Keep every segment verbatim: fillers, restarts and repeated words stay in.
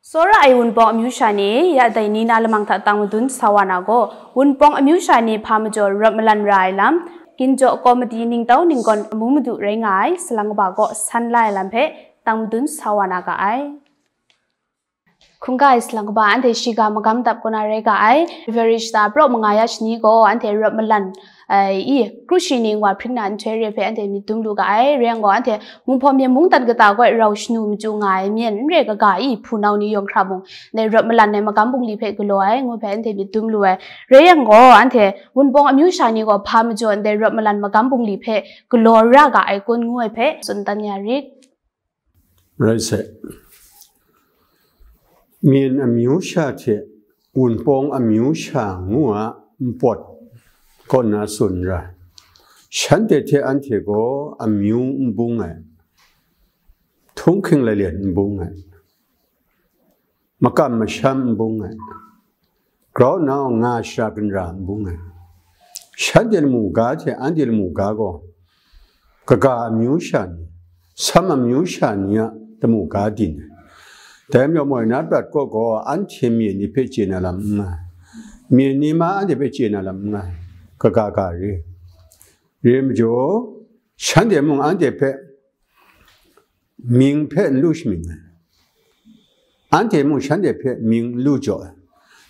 Tsawra ai Wunpawng amyu sha ni, ya dai ni na lamang hta tang madun sa wa na gaw, Wunpawng amyu sha ni hpa majaw rawt malan ra ai lam, ginjaw kawmati ningtau ninggawn amu madu rai nga ai salang kaba kaw san la ai lam hpe tang madun sa wa na ga ai. Hkungga ai salang kaba anhte shiga magam dap kaw na rai ga ai, February shata praw manga ya shani gaw anhte rawt malan, ai, i, kru shi ning wa hpring na nhtoi re hpe anhte myit dum lu ga ai, rai yang gaw anhte Munghpaw Myen mungdan kata gaw rau shanu machyu nga ai myen n re kaga i, hpunau ni yawng hkra mung, ndai rawt malan ai magam bungli hpe galaw ai, ngu hpe anhte myit dum lu ai. Rai yang gaw, anhte Wunpawng amyu sha ni gaw hpa majaw ndai rawt malan magam bungli hpe galaw ra ga ai kun ngu ai hpe tsun dan ya rit. Rai sai. Myen amyu sha hte Wunpawng amyu sha ngu a npawt kaw nna tsun ra. Shanhte hte anhte gaw amyu n bung ai, htunghking lalen n bung ai, makam masham n bung ai, grau nau nga shara ginra n bung ai. Shanhte lamu ga hte anhte lamu ga gaw, kaga amyu sha ni, sam amyu sha ni a lamu ga din ai. Dai majaw moi na prat kaw gaw anhte myen ni hpe chye na lam n nga ai, myen ni ma anhte hpe chye na lam n nga ai, kaga ga re. Re majaw, shanhte mung anhte hpe mying hpe n lu shamying ai, anhte mung shanhte hpe mying n lu jaw ai.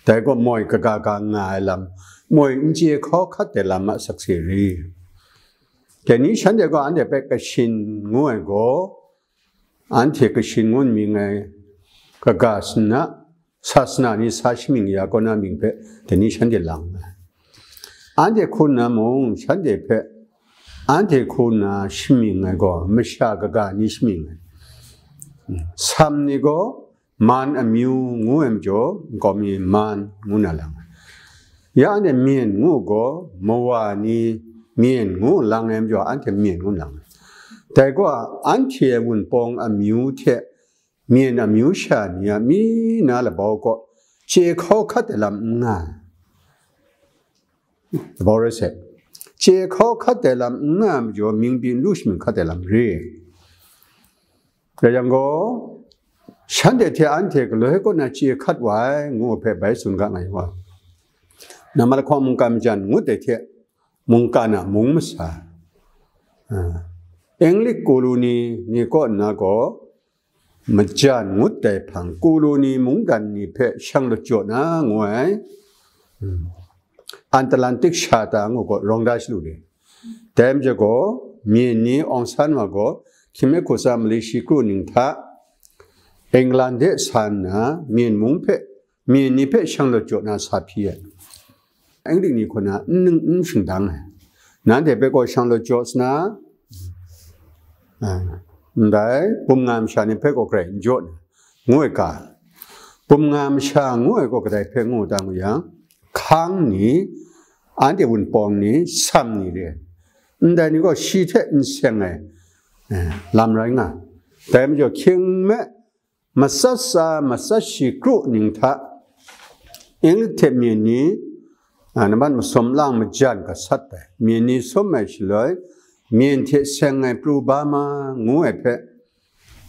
Dai gaw moi kaga ga nga ai lam, moi n chye hkau hkat ai lam a sakse re. Dai ni shanhte gaw anhte hpe kashin ngu ai gaw, anhte kashin ngu mying ai, kaga sana, sasana ni sa shamying ya kaw na mying hpe dai ni shanhte lang ai. Anhte hku nna mung shanhte hpe, anhte hku nna shamying ai gaw masha kaga ni shamying ai. Sam ni gaw man amyu ngu ai majaw, nkau mi man ngu na lang ai. Ya anhte myen ngu gaw, mawa ni myen ngu lang ai majaw, anhte myen ngu lang ai. Dai gaw, anhte Wunpawng amyu hte myen amyu sha ni a mi na labau kaw chye hkau hkat ai lam n nga ai. Labau rai sai. Chye hkau hkat ai lam n nga ai majaw, mying pyi n lu shamying hkat ai lam re. Rai yang gaw, shanhte hte anhte galoi kaw na chye hkat wa ai, ngu hpe bai tsun ga nga wa. Nambat lahkawng mungkan majan ngut ai hte, mungkan a mung masa, a, English koloni ni kaw nna gaw, majan ngut ai hpang, koloni mungdan ni hpe shang lajut jaw na ngu ai, Atlantic sha ta ngu gaw, rawng da shalu re. Dai majaw gaw, myen ni awng san wa gaw, hkying mi hku tsa mali shi kru ning hta, England de sa nna, myen mung hpe, myen ni hpe shang lajut jaw na sa hpyi ai. English ni hku na n, n shingdang ai. Nanhte hpe gaw shang lajut jaw sa na, a, ndai bum nga masha ni hpe gaw garai n jaw na, ngu ai ga. Bum nga masha ngu ai gaw kadai hpe ngu ta ngu yang, hkang ni, anhte Wunpawng ni, sam ni re ai. Ndai ni gaw shi hte n seng ai, eh, lam rai nga ai. Dai majaw hkying me, matsat tsa, matsat shi kru ning hta, English hte myen ni, a, nambat masum lang majan gasat ai, myen ni sum ai shaloi, myen hte seng ai pru ba ma ngu ai hpe,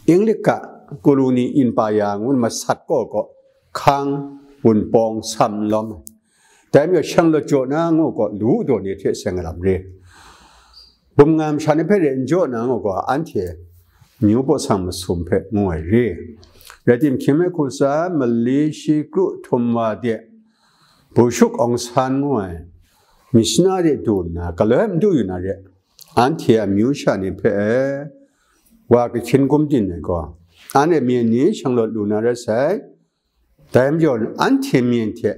English ga koloni empire ngu masat kaw gaw, hkang, Wunpawng, sam n lawm ai. Dai majaw shang lajut jaw na ngu gaw, lu daw ni hte seng ai lam re. Bum nga masha ni hpe re n jaw na ngu gaw, anhte myu baw sang masum hpe ngu ai re. Rai tim, hkying mi hku tsa mali shi kru htum wa de, Bushuk Aung San ngu ai, mishna de du nna, galoi n du yu na re. Anhte a myu sha ni hpe wa kahkyin gumdin ai gaw, anhte myen ni shang lawt lu na rai sai. Dai majaw, anhte myen hte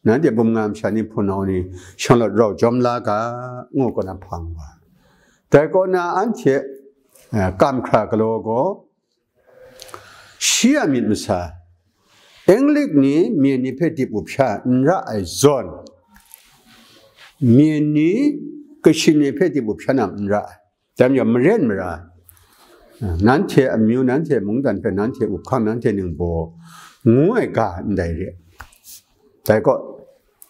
nanhte bum nga masha ni hpunau ni shang lawt rau jawm la ga, ngu kaw na hpang wa. Dai kaw na anhte, eh, kam hkra galaw gaw, shi a myit masa, English ni myen ni hpe dip up sha n ra ai zawn, myen ni kashin ni hpe dip up sha na n ra ai. Dai majaw, maren mara, nanhte amyu, nanhte mungdan hpe, nanhte up hkam, nanhte ningbaw, ngu ai ga ndai re. Dai gaw,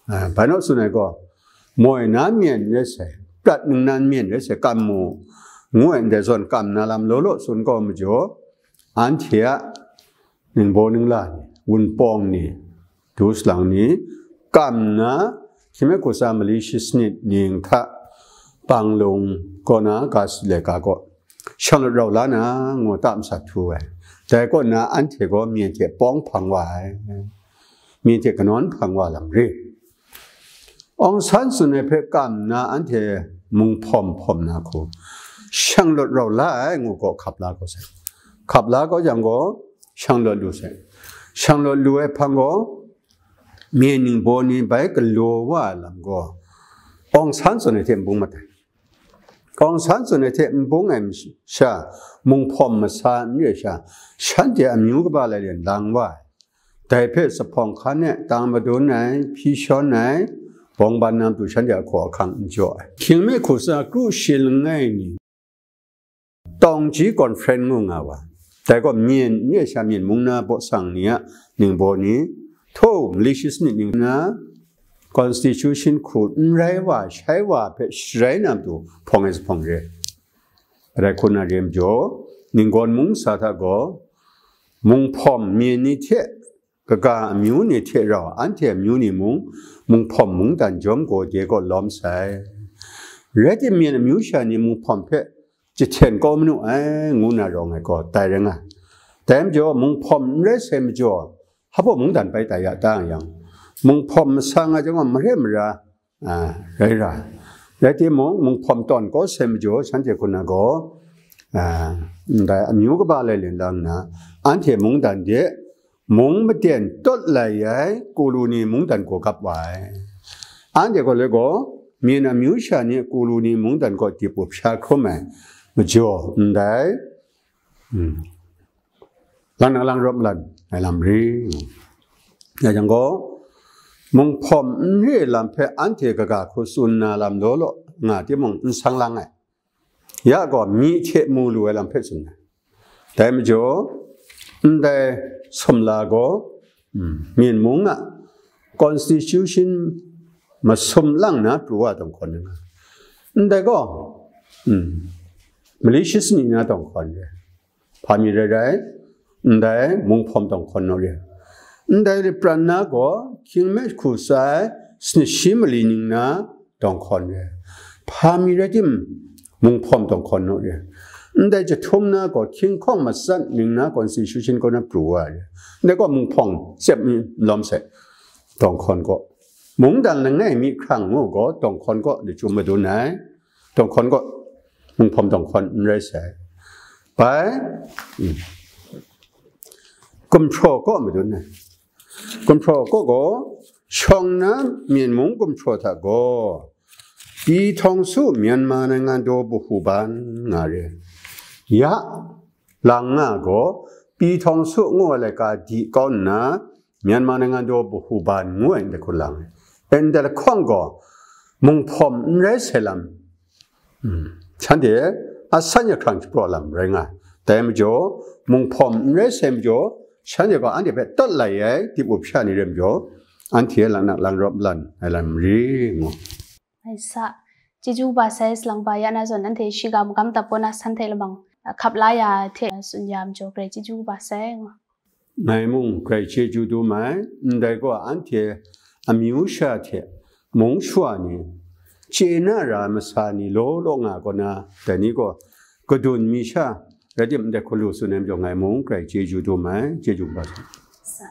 a, bai naw tsun ai gaw, moi na myen rai sai, prat ningnan myen rai sai, kam mu, ngu ai ndai zawn kam na lam law law tsun gaw majaw, anhte a ningbaw ningla ni, wunpawng ni, du salang ni, kam nna, hkying mi hku tsa mali shi sanit ning hta, panglung kaw na ga sut laika kaw, shang lut rau la na, ngu ta masat htu ai. Dai kaw na anhte gaw myen hte pawng hpang wa ai, myen hte kanawn hpang wa lam re. Aung San tsun ai hpe kam nna anhte mung hpawm hpawm na hku, shang lut rau la ai ngu gaw hkap la kau sai. Hkap la kau jang gaw, shang lut lu sai. Shang lut lu ai hpang gaw, myen ningbaw ni bai galaw wa ai lam gaw, Aung San tsun ai hte n bung mat ai. Aung San tsun ai hte n bung ai sha, mung hpawm masa n re sha, shanhte amyu kaba lai le lang wa ai. Dai hpe Sahpawng hkan e tang madun ai, hpyi shawn ai, bawng ban na matu shanhte a hkaw ahkang n jaw ai. Hkying mi hku tsa kru shi langai ni, Tawng Ji Conference ngu nga wa. Dai gaw myen, nye sha myen mung na baw sang ni a ningbaw ni, htaw mali shi sanit ning na, Constitution hku n rai wa, shai wa hpe sharai na matu hpawng ai Sahpawng re. Rai hku na re majaw, ninggawn mung sa hta gaw, mung hpawm myen ni hte, kaga amyu ni hte rau anhte amyu ni mung, mung hpawm mungdan jawm gaw de kaw lawm sai. Rai timung, myen amyu sha ni mung hpawm hpe jahten kau manu ai, ngu na rawng ai gaw, dai rai nga. Dai majaw, mung hpawm n rai sai majaw, hpa mungdan bai tai ya ta yang, mung hpawm masa nga jang gaw, mare mara, a, rai ra. Rai timung, mung hpawm tawn kau sai majaw, shanhte hku na gaw, a, ndai amyu kaba lai len lang nna, anhte mungdan de, mung maten tawt lai ai Kulu ni mungdan gaw gap wa ai. Anhte gaw le gaw, myen amyu sha ni Kulu ni mungdan gaw dip up sha hkrum ai majaw, ndai, mm, lang nang lang rawp lan ai lam ri. Ya jang gaw, mung hpawm n re lam hpe anhte kaga hku tsun na lam law law nga timung, n sang lang ai. Ya gaw, myi hte mu lu ai lam hpe tsun ai. Dai majaw, ndai sumla gaw, mm, myen mung a Constitution masum lang na pru wa tawng hkawn nga. Ndai gaw, mm, mali shi sanit na tawng hkawn re. Hpa mi rai rai, ndai mung hpawm tawng hkawn naw re. Ndai lit pran na gaw, hkying mi hku tsa ai sanit shi mali ning na tawng hkawn re. Hpa mi rai tim, mung hpawm tawng hkawn naw re. Ndai jahtum na gaw, hkying hkawng matsat ning na Constitution kaw na pru wa re. Ndai gaw mung hpawm tsep mi lawm sai, tawng hkawn gaw. Mungdan langai mi hkrang ngu gaw, tawng hkawn gaw lachyum madun ai. Tawng hkawn gaw, mung hpawm tawng hkawn n rai sai. Bai, mm, gumhpraw kaw madun ai. Gumhpraw kaw gaw, shawng na myen mung gumhpraw hta gaw, ပြည်ထောင်စု မြန်မာနိုင်ငံတော် ဗဟိုဘဏ် nga re. Ya, lang nga gaw, ပြည်ထောင်စု ngu ai laika di kau nna, မြန်မာနိုင်ငံတော် ဗဟိုဘဏ် ngu ai ndai hku lang ai. Ndai lahkawng gaw, mung hpawm n rai sai lam, mm, shanhte asan ya hkrang shapraw lam rai nga ai. Dai majaw, mung hpawm n rai sai majaw, shanhte gaw anhte hpe tawt lai ai dip up sha ni rai majaw, anhte lang nang lang rawp lan ai lam ri ngu. Ai sa, chyeju kaba sai, salang ba ya na zawn, nanhte shiga magam dap kaw na san hte lamang, a, hkap la ya hte tsun ya majaw, grai chyeju kaba sai ngu. Ngai mung grai chyeju dum ai, ndai gaw anhte amyu sha hte mung shawa ni, chye na ra ai masa ni law law nga kaw na, dai ni gaw kadun mi sha rai tim, ndai hku lu tsun ai majaw, ngai mung grai chyeju dum ai, chyeju kaba sai. Sa,